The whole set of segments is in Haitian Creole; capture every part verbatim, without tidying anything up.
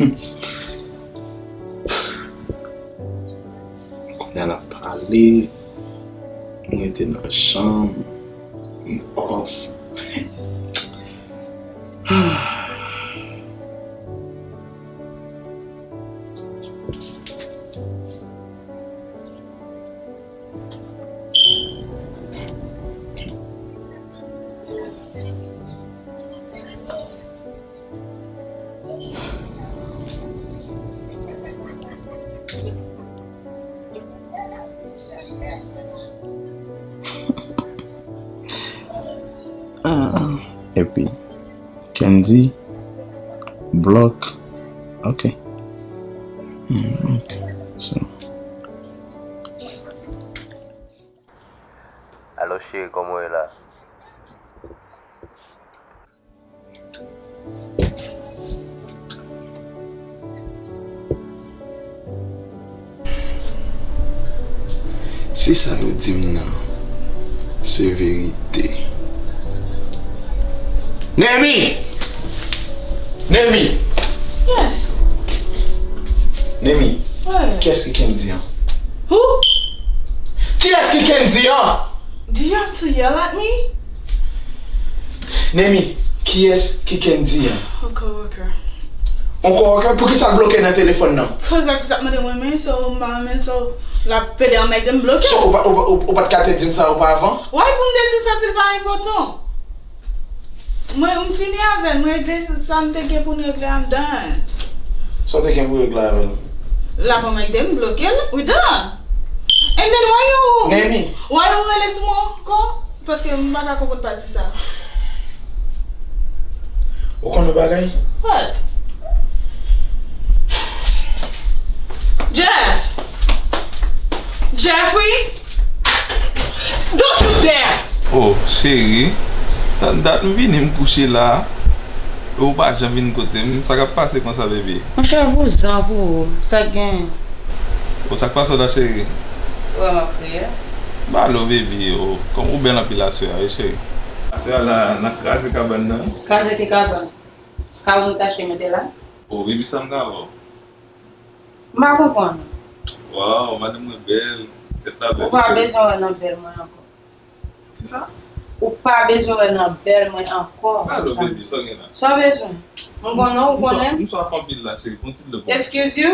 Kounye a n ap pale, m rete nan chanm, m off. Ah, epi Kendy, block. Ok. Hmm, ok. So. Alo cheri, kòman w ye la? Si sa yo di m nan se verite. Nemi! Nemi! Yes. Nemi, what? Kiyès ki Kendy an? Who? Kiyès ki Kendy an? Do you have to yell at me? Nemi, kiyès ki Kendy an? A coworker. On coworker? Poukisa l bloke nan telefòn nan? Cause like, t ap mande mwen men, so, m pa renmen, so, l ap pede anmède m bloke. So, ou pa, ou, ou, ou pa t ka te di m sa opa avan? Why pou m te di sa si l pa enpòtan? Mwen, m fini avè l, m regle sa m te gen pou m regle, I'm done. Sa w te gen pou regle avè l? L ap anmède m, bloke l, we done. And then why you, Nemi, why you rele sou mwen ankò? Paske m pa ka konprann pati sa. Ou konn yon bagay? What? Jeff! Jeffrey! Don't you dare! Oh, cheri, dat, dat m vini m kouche la, e ou pa janm vin kote m, sa k ap pase konsa, baby? Monchè, vouzan pou ou, sa k gen? Oh, sa k pase w la, cheri? Ou wè m ap kriye? Ba lo, baby, oh, kòm ou bèl anpil aswè a, wi, cheri. Aswè a la, n ap kraze kabann nan. Kraze ki kabann? Kay ou nou t achte mete la? Oh, baby, sa m ka ba w? M pa konprann. Waw, madanm mwen bèl, tèt la bèl. Ou pa bezwen wè nan bèl mwen ankò. Kisa? Ou pa bezwen wè nan bèl mwen ankò. Alo, baby, sa w gen la? Sa w bezwen? M konnen, ou konnen. M swaf anpil la, cheri. Pran ti dlo pou mwen. Excuse you?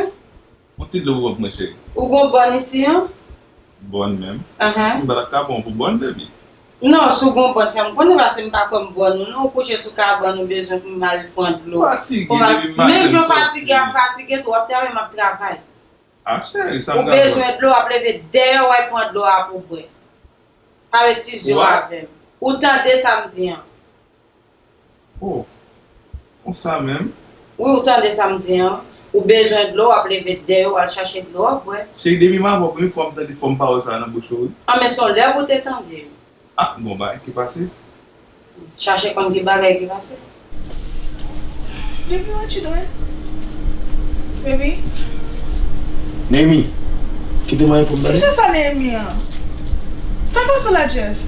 Pran ti dlo pou mwen, cheri. Ou gon bòn isi an? Bòn menm? Ahan. M pa t ap ka pran w pou bòn, baby. Non, si w gon bòn, fè m konnen, paske m pa kwè m bòn ou non. Ou kouche sou kabann ou bezwen pou m al pran dlo. Fatige, baby, m pa menm jan w fatige, ap fatige tou, w ap travay, m ap travay. Ah, cheri, sa m ka fè? Ou bezwen dlo, w ap leve dèyè w al pran dlo a pou bwè. Pa ret tizye w avè m. Ou tande sa m di an? Oh, konsa menm? Wi, ou tande sa m di an? Ou bezwen dlo, w ap leve dèyè w al chache dlo w ap bwè. Cheri, depi m avè w premye fwa m tande fòm pawòl sa a nan bouch ou, wi. An, men se yon lè pou w te tande yo. Ah, gon bagay ki pase? Chache konn ki bagay ki pase. Baby, what you doing? Baby? Nemi, kite mwen reponn bagay. Kijan sa Nemi an? Sa k pase la, Jeff?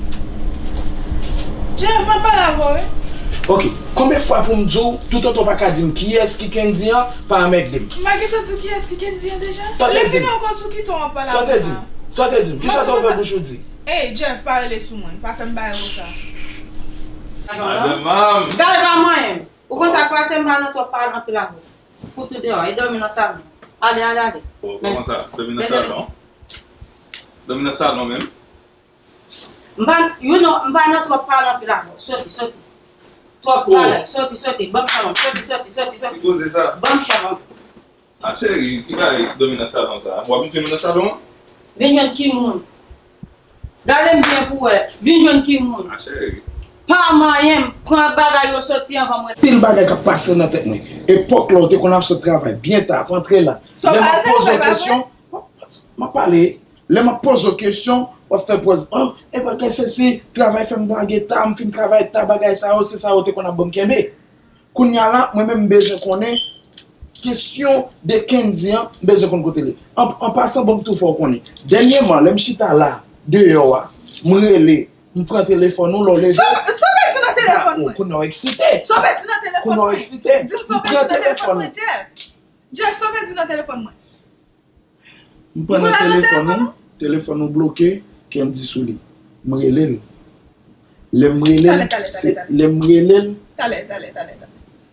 Jeff, m ap pale avè w, wi. Ok, konbyen fwa pou m di w, toutotan w pa ka di m kiyès ki Kendy an, pa anmède m. M pa gentan di w kiyès ki Kendy an deja? Sa w te di m? Lè vini ankò sou ki ton w ap pale avè m la? Sa w te di m? Sa w te di m? Kijan te ouvè bouch ou di? Ey, Jeff, pa rele sou mwen. Pa fè m bagay konsa. Madanm! Gade pa mwen! Ou konn sa k pase, m pa nan twòp pale anpil avè w. Fout ou deyò, e dòmi nan salon. Ale, ale, ale. Oh, kòman sa? Dòmi nan salon? Dòmi nan salon menm? M pa, you know, m pa nan twòp pale anpil avè w. Soti, soti. Twòp pale. Soti, soti. Ban m chanm. Soti, soti, soti, soti. Ki koze sa? Ban m chanm. Ah, cheri, ki bagay dòmi nan salon sa? W ap vin jwenn mwen nan salon an? Vin jwenn ki moun? Gade m byen pou wè. Vin jwenn ki moun? Ah, cheri. Pa manyen m, pran bagay yo soti anvan mwen. Pil bagay k ap pase nan tèt mwen. Epòk la, w te konn ap sot travay byen ta, ap antre la. Lè m ap poze w kesyon, m ap pale. Lè m ap poze w kesyon, w ap fè pòz, an, e bagay sesi, travay fè m lage ta, m fin travay ta, bagay sa yo, se sa yo te konn ap ban m kenbe. Kounye a la, mwen menm m bezwen konnen kesyon de Kendy an, m bezwen konn kote l ye. An, an pasan, ban m tou fè w konnen. Dènyèman, lè m chita la, deyò a, m rele, m pran telefòn ou, lè w leve. Sa, sa w pèdi nan telefòn mwen? Kounye a w eksite. Sa w pèdi nan telefòn mwen? Kounye a w eksite. Di m sa w pèdi nan telefòn mwen, Jeff. Jeff, sa w vle di nan telefòn mwen? M pran nan telefòn ou, telefòn ou bloke, Kendy sou li. M rele l. Lè m rele l, se lè m rele l. Talè, talè, talè, talè.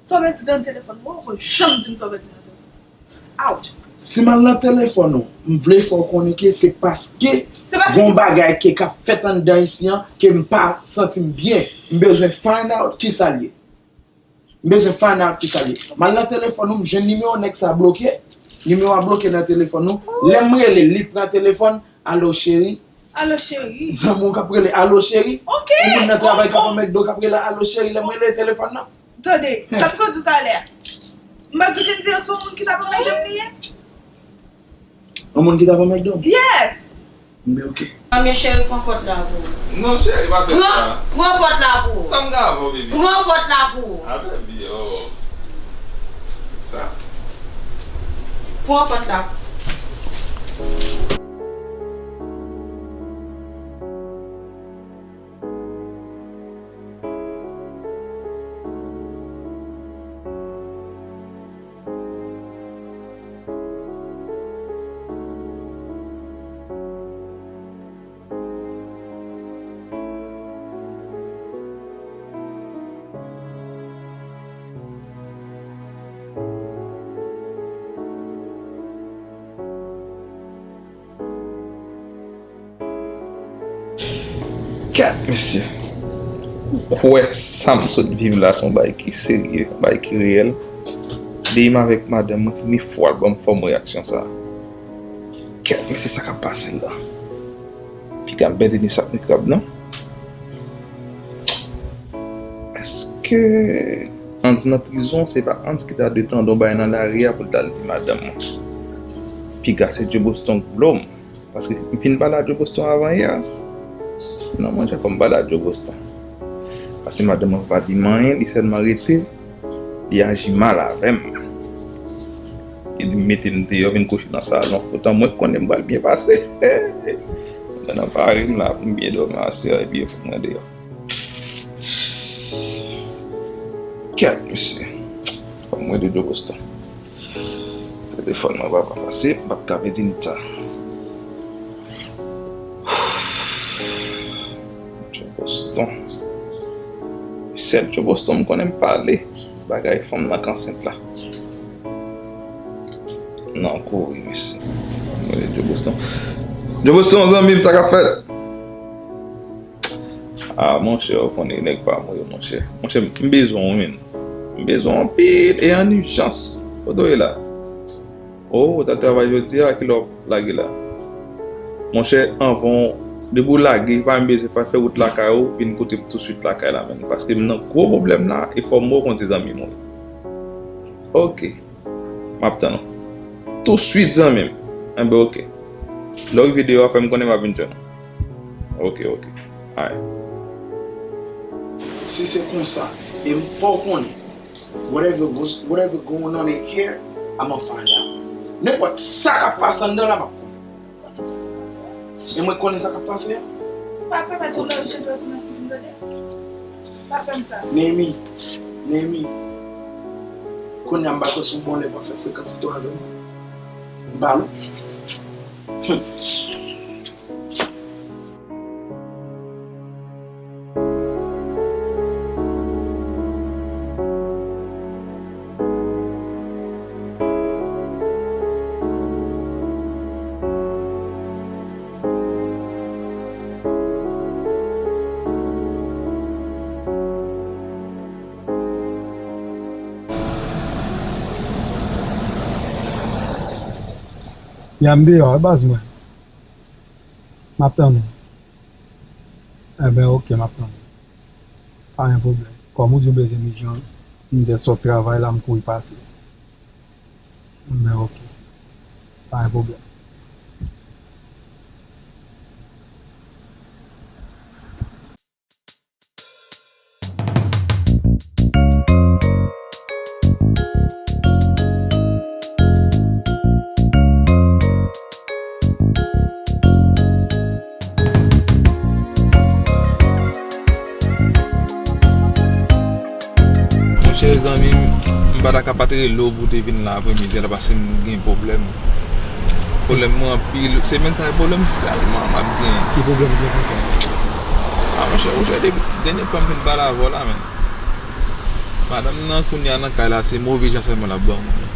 Sa w vle di nan telefòn mwen? Ou poko janm di m sa w vle di nan telefòn. Out. Si m al nan telefòn ou, m vle fè w konnen ke se paske gon bagay ke k ap fèt anndan isi an ke m pa santi m byen. M bezwen find out kisa l ye. M bezwen find out kisa l ye. M al nan telefòn ou, m jwenn nimewo nèg sa bloke. Nimewo a bloke nan telefòn ou. Lè m rele l, li pran telefòn. Alo cheri. Alo cheri. Zanmi w k ap rele alo cheri. Ok. Yon moun nan travay k ap anmègde w k ap rele alo cheri lè m rele telefòn nan. Tande, sa m sot di w talè a. M pa di w Kendy se yon moun ki t ap anmègde m li ye? Yon moun ki t ap anmègde w? Yes. Men ok. Manmi cheri, pran pòt la pou ou. Non, cheri, pa fè sa. Pran pòt la pou ou. Sa m gen avè w, baby? Pran pòt la pou ou. Ah, baby, oh. Sa. Pran pòt la. Kèt, mesye. Ou kwè sa m sot viv la se yon bagay ki serye, yon bagay ki reyèl? Depi m avèk madanm mwen, premye fwa l ban m fòm reyaksyon sa a. Kèt, mesye, sa k ap pase la? Piga m pèdi ni sa k ni krab, non? Èske Andy nan prizon, se pa Andy ki ta dwe tande yon bagay nan lari a pou l t al di madanm mwen? Piga se Joe Boston k blo m. Paske m fin pale a Joe Boston avan yè. Non, mwen, jan fò m pale a Joe Boston. Paske madanm mwen pa di m anyen, li sèlman rete, li aji mal avè m. Li di m mete m deyò, vin kouche nan salon. Poutan mwen konnen m pral byen pase. Mwen nan pare m la pou m byen dòmi aswè, epi yo fout mwen deyò. Kèt, mesye. Fò m rele Joe Boston. Telefòn mwen pa, pa pase, m p ap ka pèdi m ta. Joe Boston. Sèl Joe Boston m konnen m pale. Bagay fanm nan k ansent la. Non, kouri, mesye. Mwen, Joe Boston. Joe Boston, zanmi m, sa k ap fèt? Ah, monchè, ou konnen nèg pa mwen yo, monchè. Monchè, m bezwen w, menn. M bezwen w anpil e an ijans. Kote w ye la? Oh, ou t al travay jodi a, kilè w ap lage la? Monchè, anvan w, depi w lage, pa menm bezwen pa fè wout lakay ou, vin kote m tousuit lakay la, menn. Paske m nan gwo pwoblèm la, e fò m wè w konn se zanmi m ou ye. Ok. M ap tann ou. Tousuit, zanmi m. Enben, ok. Lè w rive deyò a, fè m konnen m ap vin jwenn ou. Ok, ok. Alright. Si se konsa, e m fè w konnen, whatever was, whatever going on in here, I'ma find out. Nenpòt sa k ap pase anndan la, m ap konnen. Konnen sa k ap pase a. E mwen konnen sa k ap pase a. Ou pa pèmèt ou lòje dwèt ou nan figi m, tande? Pa fè m sa. Neymi, Neymi, kounye a m pa kwè se yon bon lè pou w ap fè frekansito avè m. M pa lou. Hum. Ya m deyò wi baz mwen. M ap tann ou. Enben, ok, m ap tann ou. Pa gen pwoblèm. Kòm ou di w bezwen m ijan, m jis sot travay la, m kouri pase. Enben, ok. Pa gen pwoblèm. Mezanmi, m pa ta ka pa t rele w pou w te vin la aprè midi a la, paske m gen pwoblèm. Pwoblèm mwen anpil. Semèn sa a, pwoblèm sèlman m ap gen. Ki pwoblèm ou gen konsa? A, monchè, monchè, depi dènye fwa m fin pale avè w la, men. Madanm nan, kounye a nan kay la, se move jan sèlman l ap ban mwen.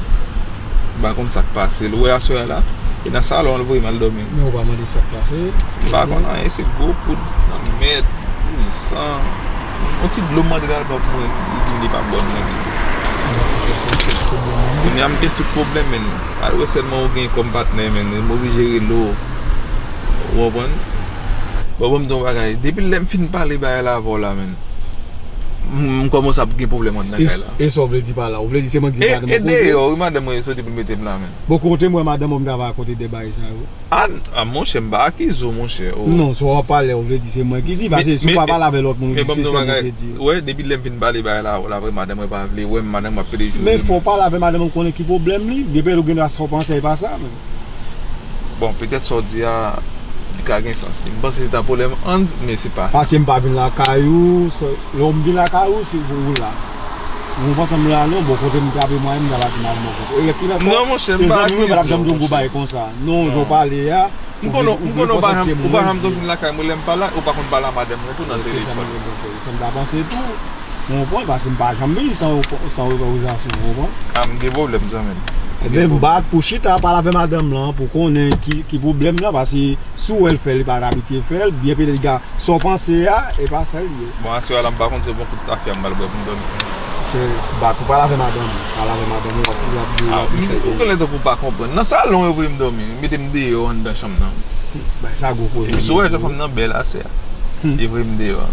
M pa konn sa k pase l. Ou wè aswè a la, e nan salon l voye m al dòmi. Men ou pa mande sa k pase. M pa konn anyen, se gwo poud nan mèt, pou san. Yon ti dlo m mande l al ban pou mwen, li di m li pa bon, men. Kounye a m gen tout pwoblèm, men. Al wè sèlman ou gen kòm patnè, men. M oblije rele w. Ou konprann? Bon, ban m di yon bagay. Depi lè m fin pale bagay la avè w la, men. M, m kòmanse ap gen pwoblèm anndan kay la. E sa w vle di pa la? Ou vle di se mwen ki di madanm mwen koze? E deyò, wi, madanm mwen soti pou l mete m la, men. Bon, kote m wè madanm mwen, m ta va kote de bagay sa yo. A, a, monchè, m pa akize w, monchè. Non, sa w ap pale, ou vle di se mwen ki di, paske si w pa pale avè lòt moun, ou di se sèl mwen ki di. Wè, depi lè m fin pale bagay la, la vre, madanm mwen pa vle wè m, madanm mwen ap pede joure m. Men fò w pale avè madanm mwen, konnen ki pwoblèm li, depi ou gen dwa sa w panse, e pa sa, men. Bon, petèt sa w di a, li ka gen sans li. M panse se ta pwoblèm Hans, men se pa sa. Paske m pa vin lakay ou, lè m vin lakay ou, se pou ou la. Ou konprann sa m la, non, bon, kote m trape mwayen, m ta pati mal mwen kote. E lè final, non, monchè, m pa akize w, monchè. Se zanmi mwen, m pa t ap janm di yon gwo bagay konsa. Non, jan w pale a, m konnen, m konnen ou pa janm, ou pa janm vin lakay mwen, lè m pa la, ou pa konn pale a madanm mwen tou nan telefòn. Se sa m ta panse tou. Ou konprann, paske m pa janm vini san, san otorizasyon, ou konprann? A, m gen pwoblèm, zanmi m. Ebyen, m bat pou chita, pale avè madanm lan, pou konnen ki, ki pwoblèm lan, paske si w wè l fè l, li pa t abitye fè l, byen petèt li ka, sa w panse a, e pa sa l ye. Bon, aswè a la, m pa konn se bon kout tafya m pral bwè pou m dòmi. Se, bat pou pale avè madanm ou, pale avè madanm ou, w ap, w ap di, w ap eseye. Ou genlè tankou w pa konprann. Nan salon yo voye m dòmi, mete m deyò anndan chanm nan. Bagay sa gwo koze. Epi si w wè jan fanm nan bèl aswè a, li voye m deyò.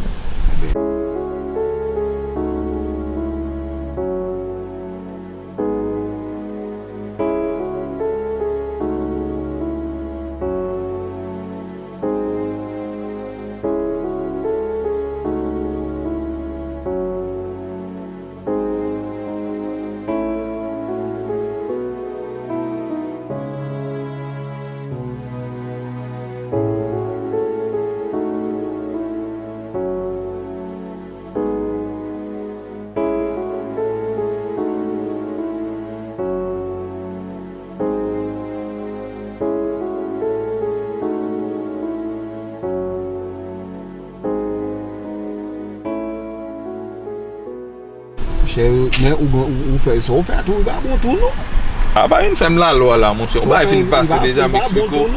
Cheri, men ou, ou, ou fè sa, ou fè tou, li pa bon tou, non. A, pa vin fè m lalwa la, monchè. Ou pa vin pase deja, m eksplike w.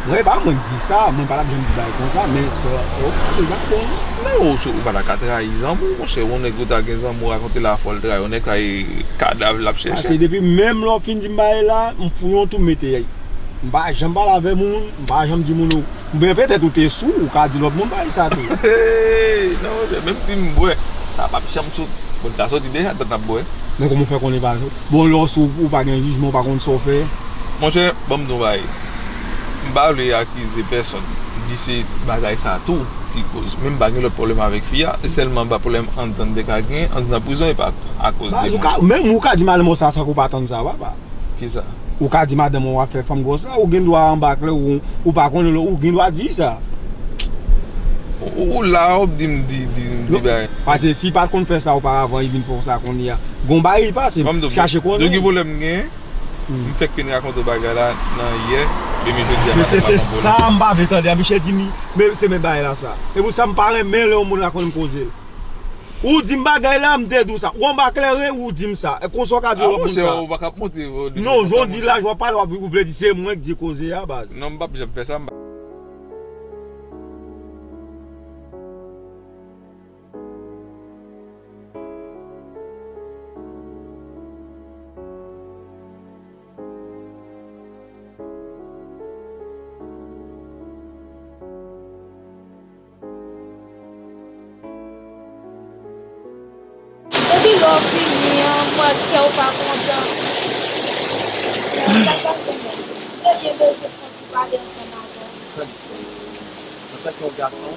Mwen, e pa mwen k di sa, mwen pa t ap janm di bagay konsa, men sa, sa w fè, li pa bon, non. Men ou, ou pa ta ka trayi zanmi w, monchè. Yon nèg ou ta gen zanmi w, rakonte l afò l trayi, yon nèg sa e kadav l ap chèche. Paske depi menm lè w fin di m bagay la, m fouye yon tou, m mete. M pa janm pale avè moun, m pa janm di moun ou, oubyen petèt ou te sou, ou ka di lòt moun bagay sa tou. Hey, non, monchè, menm si m bwè, sa p ap janm sot. Bon, l ta soti deja, tan n ap bwè. Men kòman w fè konnen pa sot? Bon, lè w sou, ou pa gen jijman, ou pa konn sa w fè. Monchè, ban m di w yon bagay. M pa vle akize pèsonn. M di se bagay sa tou ki koz. Men m pa gen lòt pwoblèm avèk fi a. Se sèlman ba pwoblèm anndan n te ka gen, anndan prizon, e pa akoz de moun. Baz, ou ka, menm ou ka di madanm ou sa san ke w pa tann sa, papa. Kisa? Ou ka di madanm ou w ap fè fanm gwòs la, ou gen dwa anba klè, ou, ou pa konnen, ou gen dwa di sa. Ou, ou la, w ap di m di, di, di bagay. Paske si l pa t konn fè sa oparavan, li vin fè w sa kounye a. Gon bagay li pase, chache konnen. Ban m di w, de ki pwoblèm m gen? M fèk fin rakonte w bagay la nan yè, men jodi a m ap fè m pa gon pwoblèm. Men se sa m pa vle tande a, Michel di m, men se menm bagay la sa. E pou sa m pa renmen lè yon moun rakonte m koze l. Ou di m bagay la, m te di w sa. Ou anba klere, ou di m sa. E konsa w ka di yon lòt moun sa. Non, jan w di la, jan w ap pale, w ap, ou vle di se mwen k di koze a, baz. Non, m p ap janm fè sa, m pa. Depi lè w vini an, m wè kè w pa kontan. Sa k pase menm? M te byen bezwen pran ti pale ansanm avè w. Antanke yon gason,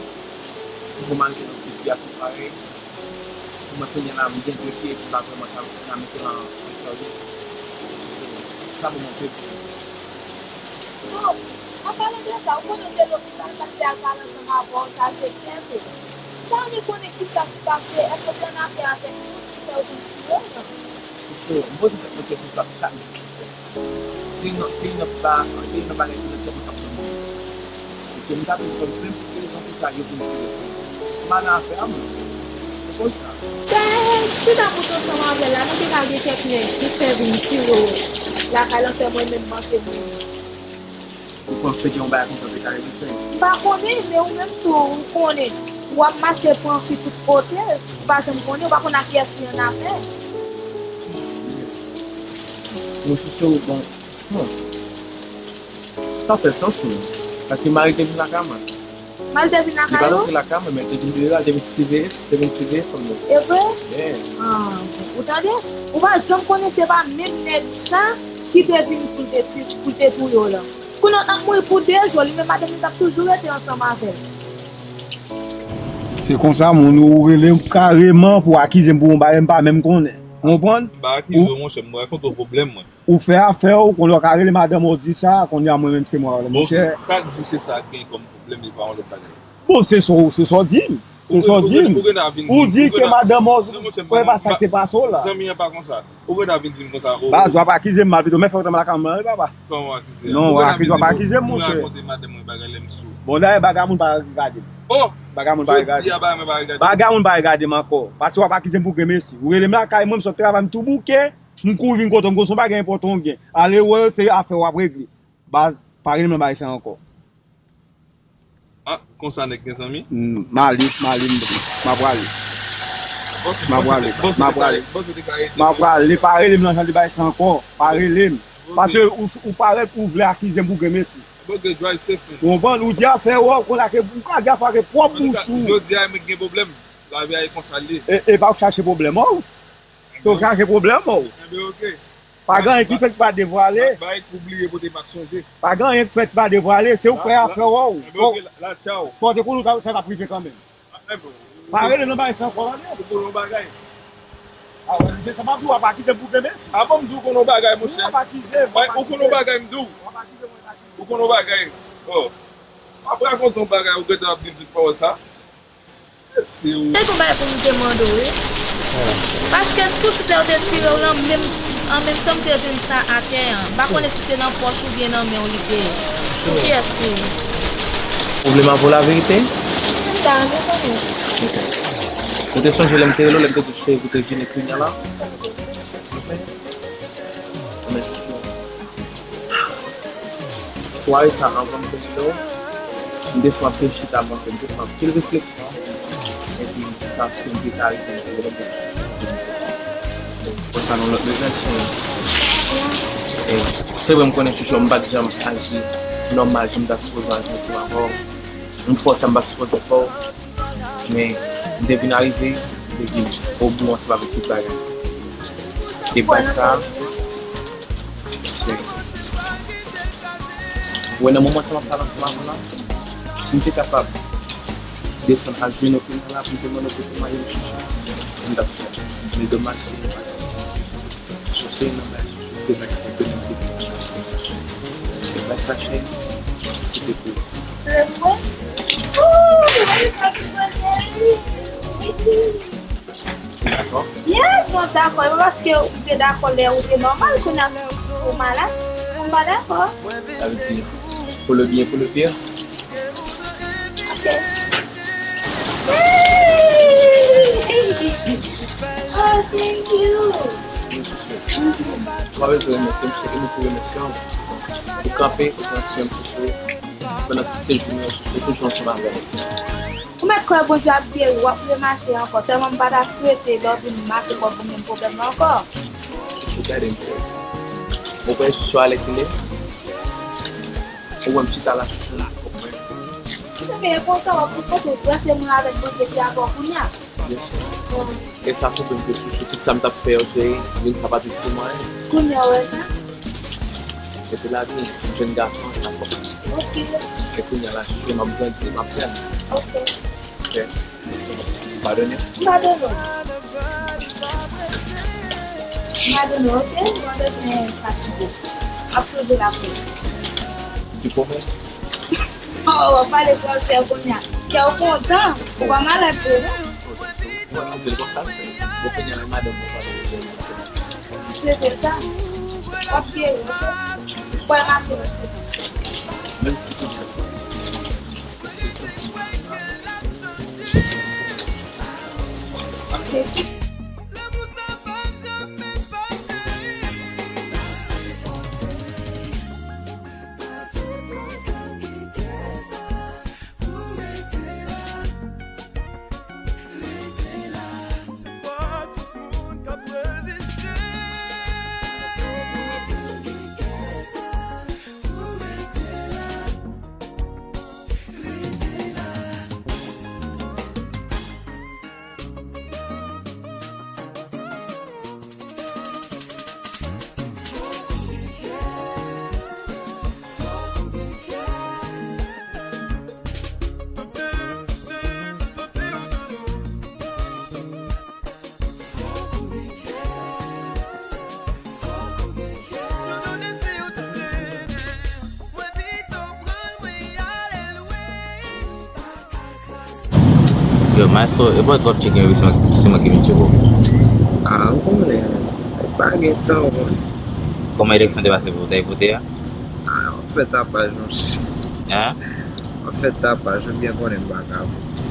pou mwen rive nan sitiyasyon parèy, pou mwen kounye a la, m gen de pye, epi m pa vrèman ka, ka mete l an, an chanje. Sa ban m anpil pwoblèm. Bon, an palan de sa, ou konnen w te lopital, m pa t vle al pale ansanm avè w, sa se kenbe. M ta renmen konnen kisa ki pase, èske w te annafè avèk moun? Chouchou, m poze tèt mwen kesyon sa kat jou. Se yon, se yon ba, se yon bagay ki nan tèt mwen k ap tonnen. Paske m ta vin konn menm pou rezon pou sa yo vin tire sou mwen. M pa nan afè a mwen. Se konsa. Ben, si ta pou t ansanm avè l la, nou te ka gen kèk nèg ki fè vin tire w lakay lan, fè mwen menm manke moun. Ou panse gen yon bagay konsa te ka rive fè? M pa konnen, men ou menm tou, ou konnen. W ap mache pran fi tout kote, ou pa janm konnen, ou pa konn ak kiyès li annafè. Mwen se sou, bon, hmm. Sa fè sans pou mwen. Paske mari te vin lakay mwen. Mari te vin lakay ou? Li pa t antre lakay mwen, men li te vin deyò a, li te vin siveye, li te vin siveye fanm nan. E vre? Yeah. Ah, bon. Ou tande? Ou pa janm konnen se pa menm nèg sa ki te vin pou l te ti-, pou l te touye w lan. Kounye a l ap mouri pou de jou, li menm madanm li t ap toujou rete ansanm avè l. Se konsa, moun ou rele m kareman pou akize m pou yon bagay m pa menm konnen. Ou konprann? M pa akize w, monchè, m rakonte w pwoblèm mwen. Ou fè afè w, kounye a w ka rele madanm ou di sa, kounye a mwen menm se mwen, monchè. Sa k di w se sa k gen kòm pwoblèm, e pa yon lòt bagay. Bon, se sa w, se sa w di m. Se sa w di m. Ou di ke madanm ou, non, monchè, m pa, pa sa k te pase w la. Zanmi an pa konsa. Ou gen dwa vin di m konsa, o. Baz, w ap akize m mal pito, men fè w tann lakay mwen, wi, papa. Kòman w akize? Non, w akize, w ap akize m, monchè. Ou rakonte madanm mwen bagay lè m sou. Bon, dayè, bagay moun pa regade m. Oh! Bagay moun pa regade m. Jodi a, bagay mwen pa regade m. Bagay moun pa regade m ankò. Paske w ap akize m pou grenmesi. Ou rele m lakay mwen, m sot travay, m tou bouke, m kouri vin kote w, m konn se yon bagay enpòtan w gen. Ale wè, se afè w ap regle. Baz, pa rele m nan bagay sa ankò. Ah, konsa nèg gen zanmi? M ale, m ale, m ap prale. M ap prale, m ap prale. M ap prale, pa rele m nan jan de bagay sa ankò. Pa rele m. Paske ou, ou parèt, ou vle akize m pou grenmesi. Ou konprann? Ou di afè w, ou konn ake, ou ka di afè ake pwòp bouch ou. Jodi a, mwen gen pwoblèm. Lavi a e konsa l ye. E, e pa w chache pwoblèm, o. Se w chache pwoblèm, o. Enben, oke. Pa gen anyen ki fèt pa devwale. Bay kou bliye pote pa t sonje. Pa gen anyen ki fèt pa devwale. Se ou fè afè w. Enben, oke, la, la, tchaw. Fò w te konnen sa t ap rive kanmenm. Pa rele nan bagay sa ankò, tande. Ou konnen yon bagay. A wè, se sa m ap di w, w ap akize m pou grenmesi. Avan m di w konnen yon bagay, monchè. Ou ap akize m, w ap akize m. Ou konnen yon bagay, m di w. W ap akize m, w ap akize m. Ou konnen yon bagay. Oh. M ap rakonte yon bagay, ou gentan ap di m tout pawòl sa. Se yon bagay pou m te mande w, wi. Paske tou sou tè yo te tire w lan, menm, an menm tan m te jwenn sa atè an. M pa konnen si se nan pòch oubyen nan men w li te ye. Pou kiyès li ye? Ou vle m ap di w laverite? M ta renmen konnen. Ok. Ou te sonje lè m te rele w, lè m te di w se ou te vini kounye a la? Ok. Mèsi. Sware sa, anvan m te kite w, m te fè anpil chita panse, m te fè anpil refleksyon, epi m panse m te ka rive nan yon refleksyon. Fè sa nan lòt levèl, sonje. E, se vre, m konnen Chouchou, m pa t janm aji nòmal jan m ta sipoze aji ansanm avè w. M fè w sa m pa t sipoze fè w. Men, m te vin arive, m te vin obou ansanm avèk tout bagay. E pa sa, wè, nan moman sa m ap pale ansanm avè w la, si m te kapab desann al jwenn ou kounye a la pou m te mande w pou te marye m, Chouchou, m t ap fè. Men domaj, se pa sa. Sou se nan bagay sou se bagay ki te menm te. Se pa sa, cheri, ki te pou. Se vre? Ooh, mwen pa t konnen. Ou dakò? Yes, mwen dakò. E pa paske ou te dakò lè ou te nòmal, kounye a ou malad. Mwen pa dakò. Sa vle di, pou le bien, pou le pire. Ok. Oh, thank you. Mwen bezwen remèsye misye, e nou pou remèsye w. Ou kanpe, ou pran swen m, Chouchou. Pandan tout sejou nou an, Chouchou, toujou ansanm avè nou. Ou mèt kwè Bondye ap geri w, w ap remache ankò. Sèlman m pa ta swete lè w vin mache kò w pou menm pwoblèm nan ankò. Chouchou, gade m, cheri. Ou kwè Chouchou alèkile? Ou wè m chita la, Chouchou, m ap konprann. Ebyen, e konsa w ap konprann, se mwen avèk Bondye ki avè w kounye a. Byen si. E sa pwoblèm ke Chouchou, tout sa m t ap fè yo, cheri, youn sa pa t itil mwen. Kounye a, w wè sa? Se te lavi, m jèn gason, sa fò. Ok. E kounye a la, Chouchou, m ap grandi, m ap grann. Ok. Ok. Padone. M padone w. M padone w, ok? Mwen bezwen fatige. M ap sote la pou ou. Ti kòman? Oh, w ap pale fransè kounye a. Kè w kontan. Ou pa malad vre, non? Mwen anpil kontan. Bon, kounye a, madanm mwen pa vle jwenn mwen. Se te sa. W ap geri, w pral mache nan se. Menm si kounye a. Ok. Yo, Maestro, e pa w t ap tcheke wi, se mwen, se mwen ki vin tcheke w. Ah, ou konnen, pa gen tan, ou konnen. Kòman eleksyon te pase pou w t al vote a? Ah, w ap fè tapaj, monchè. Hein? W ap fè tapaj, ou byen konnen m pa ka vote.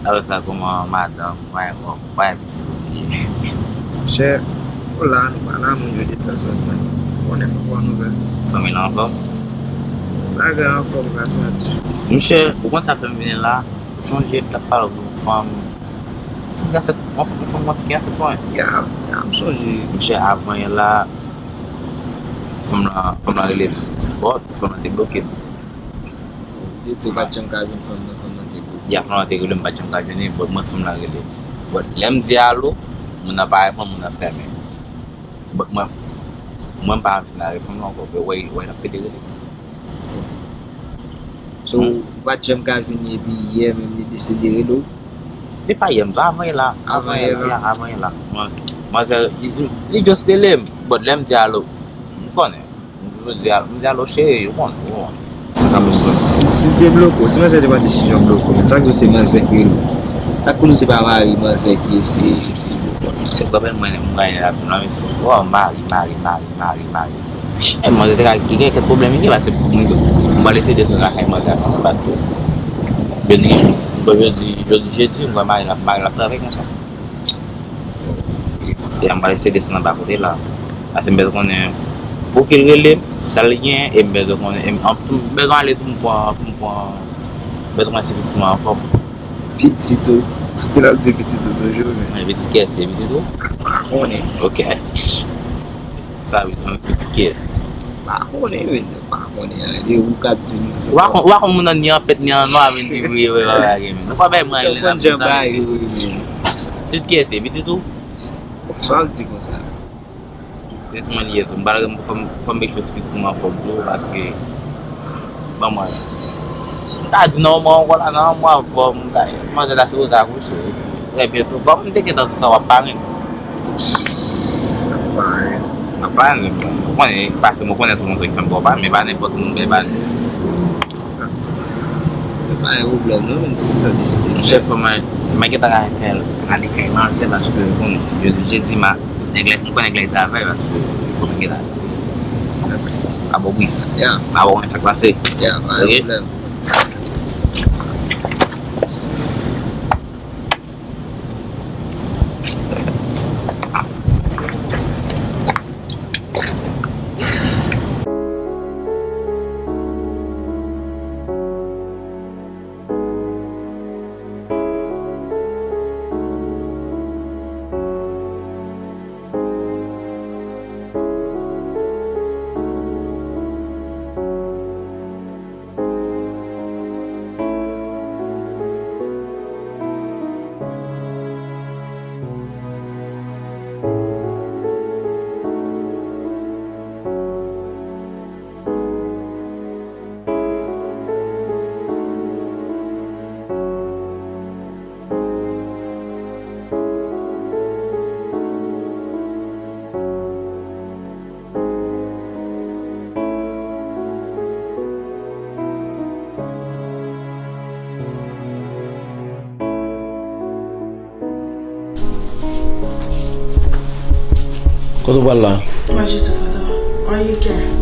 Alò sa, kòman madanm, bagay, bagay pitit ou ye? Monchè, nou la, nou pa la, moun yo detanzantan. Ou konnen fòk pran nouvèl. Fanmi lan anfòm? Bagay anfòm, gason. Monchè, ou konn sa fè m vini la? Ou sonje m t ap pale w de yon fanm. Yon fanm ki ansent, yon fanm, yon fanm ki ansent mwen. Ya, ya, m sonje. Monchè, avan yè la, fanm lan, fanm lan rele m. Bon, fanm lan te bloke m. Ou te di ou pa t janm ka jwenn fanm nan, fanm nan te bloke. Ya, fanm lan te rele m, m pa t janm ka jwenn li, but mwen fanm lan rele. But lè m di alo, moun nan pa reponn, moun nan fèmen. But mwen, mwen m pa anvi vin avè fanm lan ankò, but wè, wè, l ap pede rele. So, ou pa t janm ka jwenn li epi yè menm li deside rele w? Se pa yè m, avan yè la. Avan yè la. Ya, avan yè la. Mwen, manzè, li, li, li just rele m, but lè m di alo, m konnen. M di, m di alo cheri, ou konnen, ou konnen. Sa ka bon. Si, si l te bloke w, si manzè te pran desizyon bloke w, men sa k di w se manzè ki rele w? Sa k pou di w se pa mari manzè ki eseye, eseye bloke w? Se pwoblèm mwen, mwen la tou, non, mesye. Wow, mari, mari, mari, mari, mari. E manzè te ka gen kèk pwoblèm, li gen, paske m, m pral eseye desann lakay manzè a kanmenm, paske jodi, jodi, jodi jedi, m wè mari l ap, mari l ap travay konsa. E m pral eseye desann anba kote la. Paske m bezwen konnen pou ki l rele m, sa l gen, e m bezwen konnen, e m, m bezwen ale tou, m pran, m pran, m bezwen pran si pitit mwen anfòm. Pitit ou? Still ap di pitit ou toujou, men. Men pitit kiyès se? Pitit ou? Pa konnen. Ok. Sa vle di pitit kiyès? Pa konnen, men. Pa konnen anyen, ou k ap di m sa. Ou pa konn, ou pa konn moun nan ni an pèt ni an nwa vin di wi, wi, pa bagay, men. Ou pa bay mwen ale nan pitit sa, mesye. Pitit kiyès se? Pitit ou? Sa w ap di konsa? Pitit mwen li ye tou. M pral, fò m, fò m make sure se pitit mwen anfòm tou, paske ban mwen. M ta di nan yon mwa ankò la, nan yon mwa, fò m ta, manzè ta sipoze akouche, epi trè byento. Kòm m te gentan di sa, w ap parenn. Ap parenn. Ap parenn, ou konnen, paske mwen konnen tout moun ki fè m bò pa, men pa nenpòt moun, men pa. Se pa yon pwoblèm, non, men si sa deside. Monchè, fò mwen, fò mwen gentan ale kay, ale kay manzè, paske, bon, jodi jedi, ma, nèg la, m konnen nèg la travay, paske fò mwen gentan. A bon, wi. Ya. A bon, sa k pase? Ya, pa yon pwoblèm. Kote w pral la? Mwen jete foto. Why you care?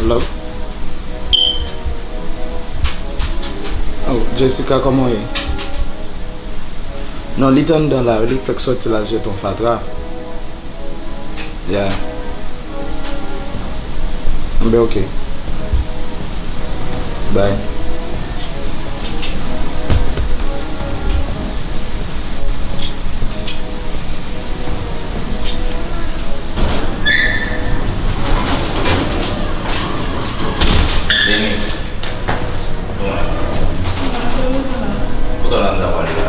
Hello? Oh, Jessica, kòman w ye? Non, li t anndan la, li fèk sòti la, l jete yon fatra. Yeah. Mwen ok. Bye. Deni. Kòman? Sa va, sa va, sa va. Kote w nan ta pale la?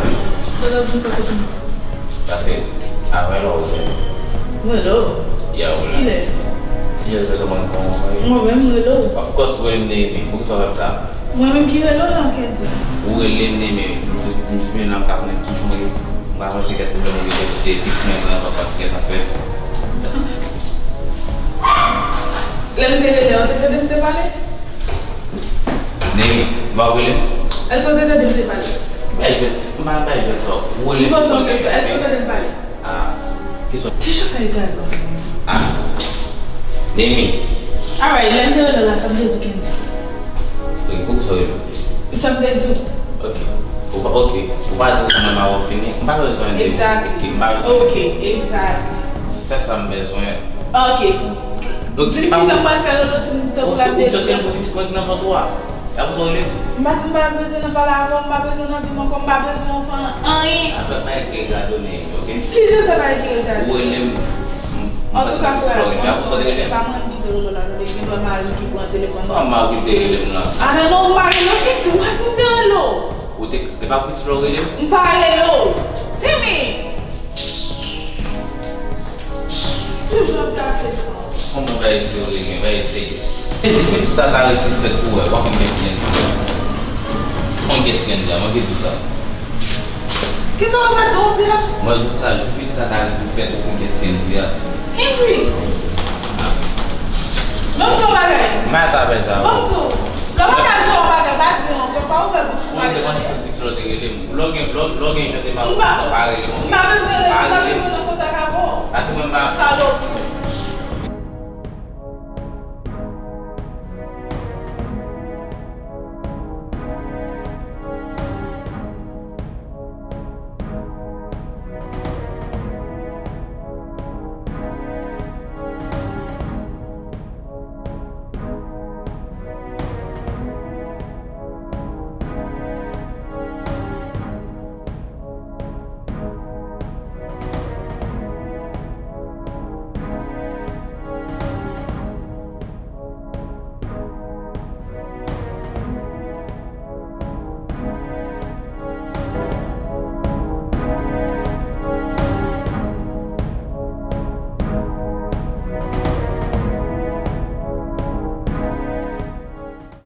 Kote w vin kote m? Paske, avè lè w jwenn. Mwen lè w. Ya, ou la. Kilè? Jezi, se mwen kòman w ye? Mwen menm, mwen lè w. Of course, ou rele m Neymi. Poukisa w fè m sa? Mwen menm ki rele w la, Kendy. Ou rele m Neymi. M jis, m jis vin la, m ka konnen ki jan w ye. M pa konn si kèk pwoblèm ou gen, si se pitit mwen nan papa ki gentan fè. Lè m te rele w, ou te tande m te pale? Neymi, m pa w rele m? Èske w te tande m te pale? Bay jwèt, m pa bay jwèt sa. Ou rele m pou sa w gen. Èske w tande m pale? Ah, ki sa? Ki jan fè egare konsa, Kendy? Ah, Neymi. Alright, lè m te rele w la, sa m te di Kendy? Wi, poukisa w rele m? Sa m te di w? Ok. Ou pa, ok. Ou pa di w sa menm avan w fini? M pa bezwen de ou. Exactly. Ok, m pa bezwen de ou. Ok, exactly. Se sa m bezwen. Ok. Di m ki jan m pral fè rele w si m tankou l ap depi. Ou just gen pou pitit mwen ki nan vant ou a. E apre sa w rele m. M pa di m pa bezwen nan pale avè w, m pa bezwen nan vi m ankò, m pa bezwen w fè anyen. Afè pa ekri gade w, Neymi, ok? Ki jan sa pa ekri gade w? Ou rele m, m, m panse m gen ti lògèt, men apre sa w te rele m. Antouka, frè, antouka, frè, pa mwen ki te rele w la, tande, gen dwa mari ki pran telefòn nan. An mari ki te rele m la? I don't know, m pa rele w, ki di w ak m te rele w? Ou te, e pa pitit la w rele m? M pa rele w. Timi! Toujou ap gate sa. Fò m bay serye, men bay serye. Epi pitit sa ta resi fèt pou wè, w ap konn kiyès ki gen li a. Konn kiyès ki gen li a, mwen ki di w sa. Kisa w ap gade w di la? Mwen di w sa, pitit sa ta resi fèt, ou konn kiyès ki gen li a. Kendy! Ban m di w yon bagay. Mwen ta bay sa. Ban m di w. Lè w pa ka jere yon bagay, pa di ankò, pa ouvè bouch ou, pa rele. Mwen te panse se pitit la w te rele m. Lè w gen, lè w, lè w gen jan de mal, pa rele m. M pa bezwen rele, m pa bezwen